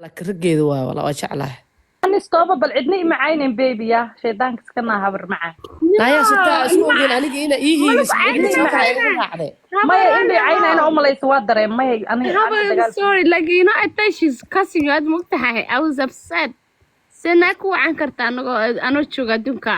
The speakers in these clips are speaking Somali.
Laakiin raggeeda waa wala waa jeclahay. Unstoppable, cidna ima caynin, baby, ya shaydaanka iska naa, habar macaan. Nayaa, sitaa isku ogeyn aniga ina ii hiilis. Cidna ima sababta caynin. igu raacday. Maya, in bay cayna ina umalayso waa dareen. Maya, aniga Haba, aniga I'm dagaal. sorry. Like, I thought she's cussing you. Aad mogtahay. I was upset. Sena ku wacan karta anagoo anoo jooga adduunka?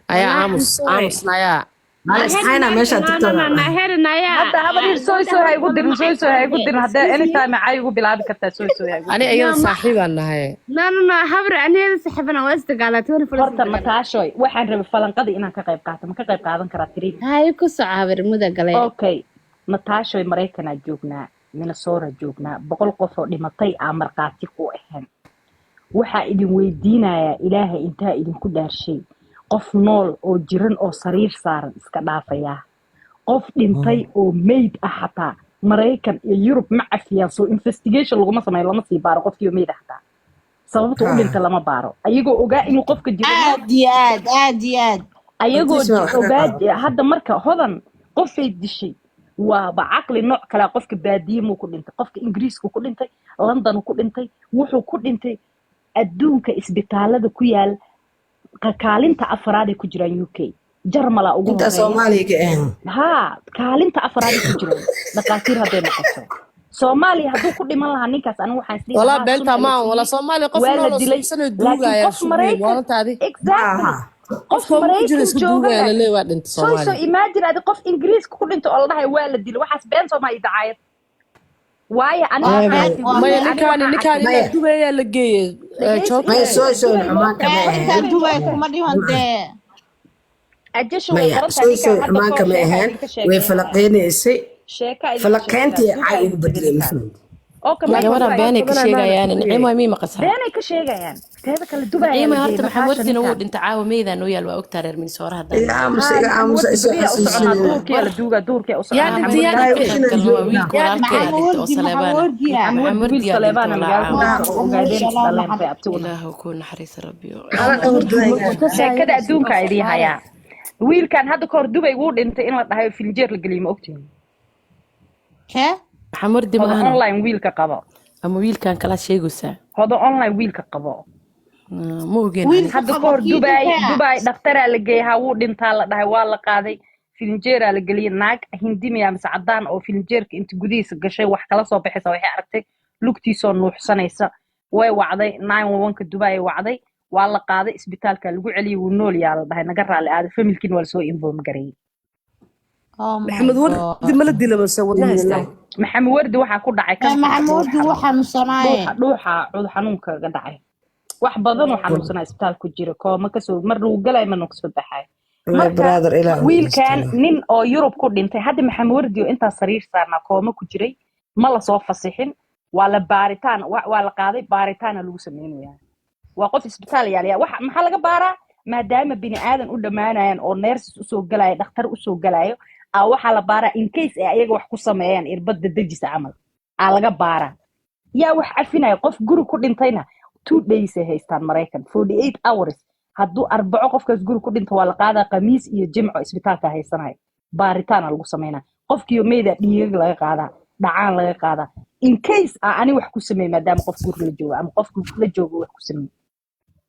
Ayaa. Wallahi, I'm Aamus. sorry. Aamus, nayaa. Maa isxayna meesha No, no, TikTok. Naherinayaa. Hadda habar yar, sooy sooy ha igu dirin, sooy sooy ha igu dirin. Haddee anytime cay igu bilaabi kartaa, sooy sooy ha igu Ani dirin. iyada saaxiibaan nahay. No, habar, aniyada saxibana waa isdagaalaa 24. Horta Nataashoy, waxaan rabay falanqadii inaan ka qayb qaato. Ma ka qayb qaadan karaa tiri? Haye, ku soco, habar, muda galay. Okay, Nataashoy, Maraykanaa joognaa, Minnesota joognaa. 100 qof oo dhimatay aa markhaati ku ahayn. Waxaa idin weydiinayaa, Ilaahay intaa idinku dhaarshay, qof nool oo jiran oo sariir saaran iska dhaafayaa, qof dhintay oo meyd ah xataa Maraykan iyo Yurub ma cafiyaan. Soo investigation laguma sameeyo, lama sii baaro qofkii oo meyd ah xataa. Sababta u dhinta lama baaro, ayagoo ogaa inuu qofka jiro. Aad iyo aad, aad iyo aad. Ayagoo Runtiis waa wax ka ogaa qaado. Hadda marka Hodan qofay dishay waaba caqli nooc kalea. Qofka baadiye muu ku dhintay? Qofka Ingiriisku ku dhintay, London ku dhintay, wuxuu ku dhintay adduunka isbitaalada ku yaal kaalinta afraad ay ku jiraan. UK, Jarmala ugu Inta horeeya. Soomaaliya ka ahayn. Haa, kaalinta afraad ay ku jiraan dhaqaatiir hadday noqoto. Soomaaliya hadduu ku dhiman lahaa ninkaas, anigu waxaan isdhihi Walaa lahaa beentaa sunna la maa wala siiyey, Soomaaliya qof waa la nool oo dilay. suuxsanoo Laakiin duugaya qof sugeen Maraykan maalintaadi. Exactly. Maaha. Qof Qofka ku jira Maraykan iska jooga duugaya laakiin lalee waa dhintay so Soomaaliya. Imagine adi qof Ingiriiska ku dhinto oo la dhahay waa la dilay. Waxaas been soomaa iyo dacaayad waaye. Aniga Waa waxaan been, arkay waa Maya, aniga ninkaani waxaan ninkaani arkay inaa Maya. Dubayaa la geeyey. Dhegeysi. Maya, Joogta. soo soo xumaan kama Ninkaa ahayn. Dubai kuma dhiman dee. Ajasha way Maya, qoran tahay. soo soo Ninkaan hadda xumaan kahor kama sheeka ahayn. idinka Way sheekeynaya. falaqeynaysay. Sheeka idinka sheekeynaya. Falaqeyntii cay Dubai ugu la bedelay, ma ninkaan fahamtid? Okay, maya. Gabadhan Dubai beenay ka Gabanaa sheegayaan. maana. Naciimo, mii maqashaa? Beenay ka sheegayaan. Teeda kale, Dubai ayaa Naciimo, la geeyey horta Maxamed Nataasha Wardina wuu ninkaan. dhintay caawa, meydaan noo yaal, waa ogtaa reer Minnesota haddaan. Iga aamusa, Haa, iga Maxamed aamusa, Wardi isoo beriyaa u soconaa. xasuusinaya. Duurkiyaa la duugaa, duurkiyaa u Yaa soconaa. dhintay? Maxamed Yaa Ay, dhintay? ushinan Galno waa joognaa. wiilka Yaa walaalkeeda dhintay? dhintay oo Maxamed Wardi, Maxamed Saleebaana. Wardiya. Maxamed Maxamed Wardi wiil Wardiyaa dhintay Saleebaana walaa magaalada caawa. ku dhintay oo ogaadeen is dhaleen bay abti u nahay. Ilaahu kuu naxariisa, Rabbiyo. Hala dhowrdayga. Sheekada adduunka idii hayaa. Wiilkan hadda kahor Dubay wuu dhintay in la dhahayo filinjeer la geliyay, ma ogtihin? Kee? Maxamed Wardi Hodo maahano. Online wiilka qabo. Ama wiilkan kala sheegaysaa? Hodo Online wiilka qabo. Ah, ma ogeen ani. Wiilka Hadda qabo kahor kii Dubai dhintay. Dubai dhakhtaraa la geeyay. Haa, wuu dhintaa la dhahay, waa la qaaday, filinjeeraa la geliyay. Naag Hindimiya mise cadaan oo filinjeerka inta gudihiisa gashay wax kala soo baxaysa, waxay aragtay lugtiisoo nuuxsanaysa. Way wacday 911-ka Dubai wacday, waa la qaaday, isbitaalka lagu celiyay. Wuu nool yaa la dhahay, naga raali aaday, familkiina waa lasoo inform gareeyey. Oh my Maxamed Wardi God. ma la dila mase wadnaha istaag? Maxamed Wardi waxaa ku dhacay Eh, kansarka Maxamed Wardi dhuuxa. wuu xanuunsanaaye. Dhuuxa cudur xanuunka kaga dhacay, wax badan oo xanuunsanaa, isbitaal ku jira, kooma kasoo marna wuu galay, marna kasoo baxay. My marka brother, ilaah u wiilkan naxariisto. nin oo Yurub ku dhintay hadda, Maxamed Wardi oo intaa sariir saarnaa, kooma ku jiray, ma lasoo fasixin. Waa la baaritaan, waa la qaaday, baaritaana lagu sameynaya. Waa qof isbitaal yaalaya. Waxa maxaa laga baaraa? Maadaama bini aadan u dhammaanayaan oo nurses usoo galaayo, dhakhtar usoo galaayo, aa waxaa la baaraa in case ay ayaga wax ku sameeyaan, irbadda dejisa camal aa laga baaraa. Yaa wax cafinaya? Qof guri ku dhintayna 2 days ay haystaan Maraykan, 48 hours. Hadduu Arbaco qofkaas guri ku dhinto, waa la qaadaa Khamiis iyo Jimco, isbitaalka haysanaya, baaritaana lagu sameynaa. Qofkiyo meyda dhiigag laga qaadaa, dhacaan laga qaadaa, in case aa ani wax ku sameey, maadaama qof guri la joogo ama qofka la joogo wax ku sameey.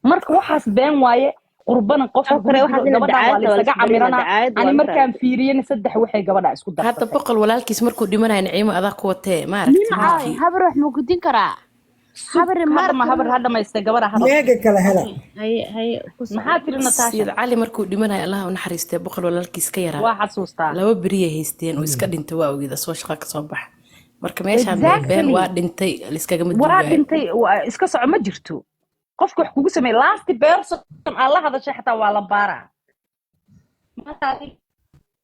Marka waxaas been waaye. Qurbana qof Oo kale laguma waxaas dilo. ina Gabadhan waa dacaayadta waa la isaga la isku barina camiranaa. dacaayad Ani waa markaan fiiriyena, saddex waxay gabadha isku Hadda darsatay. 100 walaalkiis markuu dhimanayo, Naciimo, adaa ku watee, ma aragtay? Nimcaay, Wiilkii. Habar, wax ma gudin karaa? Sug. Habar. Hadda ma habar ha dhamaystay, gabadha hadal. Meega kala hela. Haye, haye, ku soco. Maxaa tiri, Natasha? Sayid Cali markuu dhimanayo, Allah u naxariistay, 100 walaalkiis ka yaraa Waa xasuustaa. 2 beriyay haysteen oo iska dhintay. Waa ogeeda soo shaqa kasoo baxa. Marka meeshaan been been Exactly. waa dhintay liskagama Waa duugaayo. dhintay, iska soco ma jirto. Qofka wax kugu sameey, last person aan la hadashay xataa waa la baaraa. Marka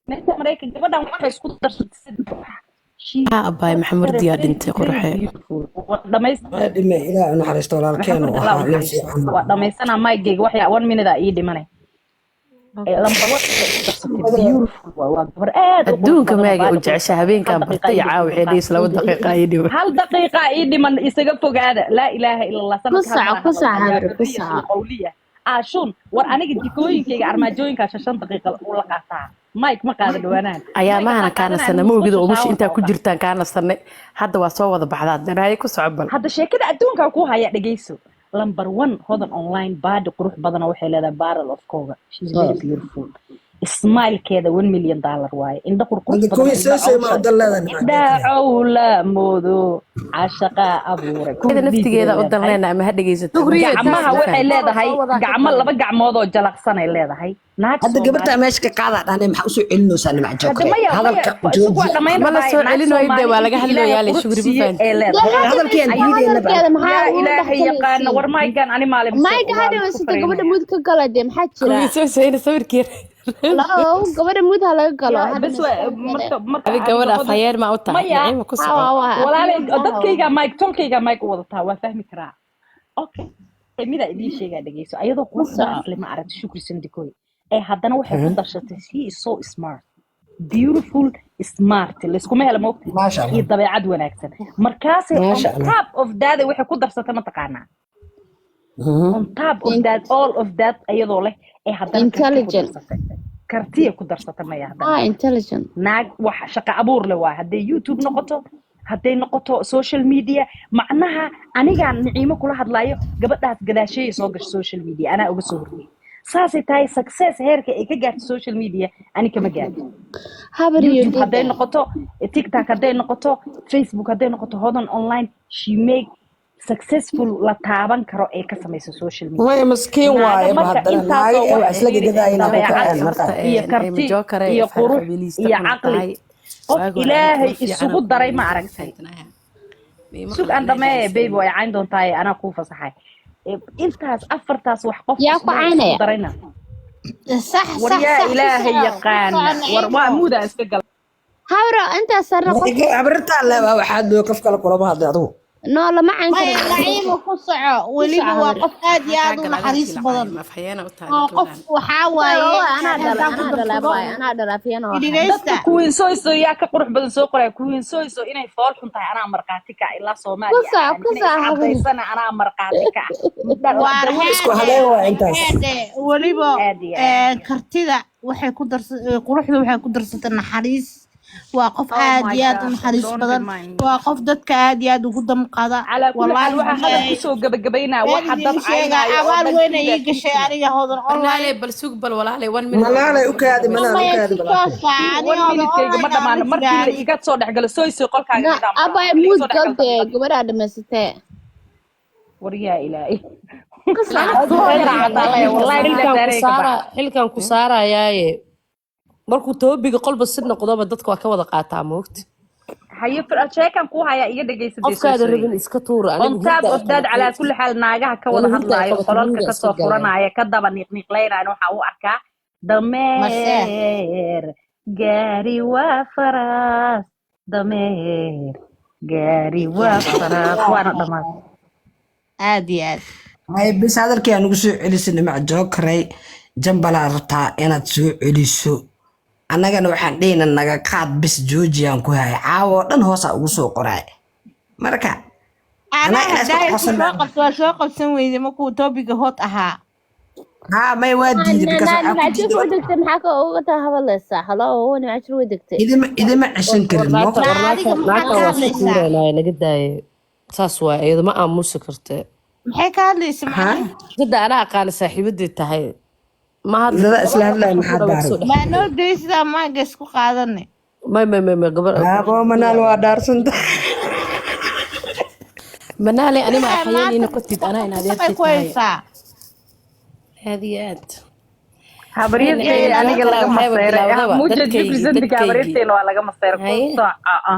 meesha Maraykan gabadhan waxay isku darsatay saddex wax. She Haa abaay, Maxamed Wardiyaa dhintay, very quruxee. beautiful. Waa dhamays. Waa dhimay, ilaah u naxariisto walaalkeen Maxamed uu Allah u ahaa nin naxariisto. fiican. Waa dhamaysanaa maygeyga, waxyaa one minute aa ii dhimanay. Lambar waxay isku darsatay beautiful waa gabar aad u qurux Adduunka badan oo maaga u baali qurux. jecesha Hal habeenkan daqiiqa bartay ii iyo caawa dhiman. waxay dhihis 2 daqiiqa ii dhiman. Hal daqiiqa ii dhiman, isaga fogaada. Laa ilaaha ila Allah. Ku Sanadka hal soco, mar ku soco, hadal ayaa habar, ku xurriya soco. qowliya aashuun. War aniga jikooyinkayga armaajooyinkaa 5 daqiiqa ula qaataa. Mike ma qaada dhawaanahan. Ayaa Mike mahana haddaan kaa qaadanaya nasanay, ma ogid oo musqusha umusha intaa shower ku ka jirtaan kaa nasanay. Hadda waa soo wada baxdaa daraaye ku soco bal. Hadda sheekada adduunka ku haya, dhegeyso. Number one, Hodan Online baadi qurux badan oo waxay leedahay barrel of koga. She's very beautiful. Smilekeeda $1 million waaye. Indho qurqurux Hadda badan, kuwii indho soo soo ma cawsha, udan leedahay nimca indhaha Joker. cawla moodo cashaqa abuuray kuwii Iyada la dhihi jiray naftigeeda u leedahay. danleyna ama ha dhegeysato ama Shukriye, Gacmaha ma waxay fahamtid. leedahay soo wadaa ka gacmo, tahay. laba gacmood oo jalaqsanay leedahay. Naag Hadda gabarta Soomaali meesha ka qaadaa dhahnay, maxaa usoo celinaysaa nimca hadda Joker? maya maya, Hadalka isugu waa joojiya. dhammayn Ma la rabaaye. soo Naag celinayo dee, Soomaali waa laga intii Ilaahay hadlayaa le qurux Shukri, ma siiye fahamtid. ee Dee leedahay. hadda Hadalkii aan maysa diidayna ba. hadalkeeda maxaa Yaa ugu Ilaahay yaqaana, dhexgalaysiin? war maygan ani maalin Mayga waa hadda laisku sita gabadha fariinaya. mud ka gala dee, maxaa jira? Kuwii soo soceyna sawirkii. Hello, gabadha mud ha laga galo Yaa hadda bas waa maysa. Marka Adi aniga gabadha Hodan afhayeer ma u tahay? maya Naciima, ku Ha soco. waa waa walaalay, afhayeen maaha. dadkayga mike, tolkayga mike u wadataa, waa fahmi karaa. Okay, midaa idiin sheegaa, dhegeyso. Ayadoo Ku quruxdaas soco. leh, ma aragti Shukri Sandikoy ee haddana waxay ku darshatay, she is so smart, beautiful, smart, layskuma hela moogta, Maasha iyo Allah. dabeecad wanaagsan. Markaasay on Maasha Allah. top of that waxay ku darsatay, mataqaanaa, on top of that, all of that ayadoo leh ee haddana karti ku Intelligent. darsatay, kartiya ku darsatay maya haddana Ah, intelligent. naag wax shaqo abuur leh waa, hadday YouTube noqoto, hadday noqoto social media. Macnaha anigaan Niciimo kula hadlaayo, gabadhaas gadaasheeya soo gasho social media, anaa uga soo horreeyay. Saasay tahay success heerka ay ka gaarto social media ani kama gaarto. Habar iyo YouTube hadday dhiga. noqoto, TikTok hadday noqoto, Facebook hadday noqoto, Hodan Online she make successful la taaban karo ee ka samaysa social media. Way maskiin Naaga waaye ba, marka haddana intaasoo naaga ee wax waa isla fiiri, gegadaayina ku dabeecad kaceen marka. Horta iyo Naciima karti Joker iyo afhayeer qurux qabiilista iyo xun caqli, tahay. Qof Waagi hore aniga Ilaahay gabar fiican isugu oo ku daray ma ma aragtay. fahantinaya. Ma Sug maqla aan anaa dhameeye dhegeysanay. baby, way cayn doontaa, anaa kuu fasaxay. Intaas afartaas wax qof Yaa ku Ilaahay isugu caynaya. darayna. Sax War sax yaa sax, ku Ilaahay soco, ku soco. yaqaana, war waa Naciimo. muudaa iska gala. Habro intaas sarre qof Habarirtaa leebaa waxaad loo qof kale kulama hadlay adigu. No, lama cayn Maya karo. Naciimo, ku soco. Ku Weliba soco waa habar. qof aad iyo Maxaa aad kaa u gala naxariis hadalkii la badan. caayo? Ma afhayeena u tahay Oo qof gabadhan? waxaa waaye Waa anaa dhalay, haddaan ku anaa dhalay darsado abbaay, anaa dhalay afhayeen oo ahay. Dadka dhegeysta. Kuwiin Soyso yaa ka qurux badan soo qoraya. Kuwiin Soyso inay fool xun tahay anaa markhaati ka ah, ilaa Ku Soomaaliya soco, aqaan ku inay soco habar. iscadaysana anaa markhaati ka ah. Waar Isku heede habeen waa intaas. heede, weliba Aad iyo aad. kartida waxay ku darsa, quruxda waxay ku darsatay naxariis. Waa qof Oh aad my iyo aad u gosh, naxariis don't badan. remind me. Waa qof dadka aad iyo aad ugu damqada. Calaa kulli xaal, Wallaahi waxaa hadal billahi kusoo gabagabaynaa been waxa dad idiin sheegaa, caynaayo oo abaal dhan weyn ay sidaa ii gashay fiirsina. aniga Hodan Online. Manaaley bal sug bal walaaley, one minute oo Manaalay u kaadi, dhamaysto. manaal u Maya kaadi si walaalkay. toosa One aniga Hodan minute-kayga ma Online aan dhammaano la markii la jiraa. iga soo dhexgalo Soyso qolkaaga Na nidaam ma laha abbaay markii la iga mud soo gal dhexgalo dee, gabadhaa dhamaysatee. War yaa Ilaahay. Ku soco. Soo yaraacataa laya, wallaahi bilaa Xilkan ku daaray ka saara, baxa. xilkan ku saarayaaye. Markuu toobiga qolba si noqdoba dadka waa ka wada qaataa moogta. Haye, sheekan kuu hayaa, iga dhegeysa dee Qofkaada Soysoy. rabin iska tuura, On aniga top hurda of that, qabatay. calaa kulli xaal, naagaha ka wada Aniga hurda hadlaayo, qabatay, qolalka hurda ka iska soo galaya. furanaya, ka daba niiqniiqlaynaya, waxaa u arkaa Marsee. dameer gaari waa faras, dameer gaari waa faras, waana dhammaatay. Aad iyo aad. Hay bis, hadalkii aan ugu soo celisay nimca Jokeray, jambalaa rabtaa inaad soo celiso. Annagana waxaan dhehayna naga qaad bis, joojiyaan ku haya caawa oo dhan hoosaa ugu soo qoraay. Marka anaa Anaa inaa isku haddaa isku qosan. soo qabto, waa soo qabsan weyde markuu topiga hot ahaa. Haa may, waa diiday because waxaa ku Nimca diiday way degtay, maxaa ka uga taa hadlaysaa? Hello, Nimca way degtay. idima ceshan War karin naagta, moogta. war Naa naagta, adiga maxaad naagta ka waa isku hadlaysaa? tuuraynaya, naga daaye. Saas waay, iyada ma aamusi karte. Maxay ka hadlaysa Haa macnaha? Hadda anaa aqaana saaxiibadeed tahay. Ma hadli dada isla gabar hadlaya waxaan ku maxaa dhawa daaray. kasoo dhex Maa noo daysidaa maaga isku qaadane. May may may may gabar Haabo manaal waa dhaarsanta. Manaaley anima Yaa afhayeen ii maanta noqotid, anaa in shaqay adeertay ku tahay. haysaa. Aad iyo aad. Habaryartay Naciima aniga Joker laga waxayba maseyray bilowdaba mujad dadkaygii representinka dadkaygii. habaryartayna waa laga maseyray. Ku Haye. soco.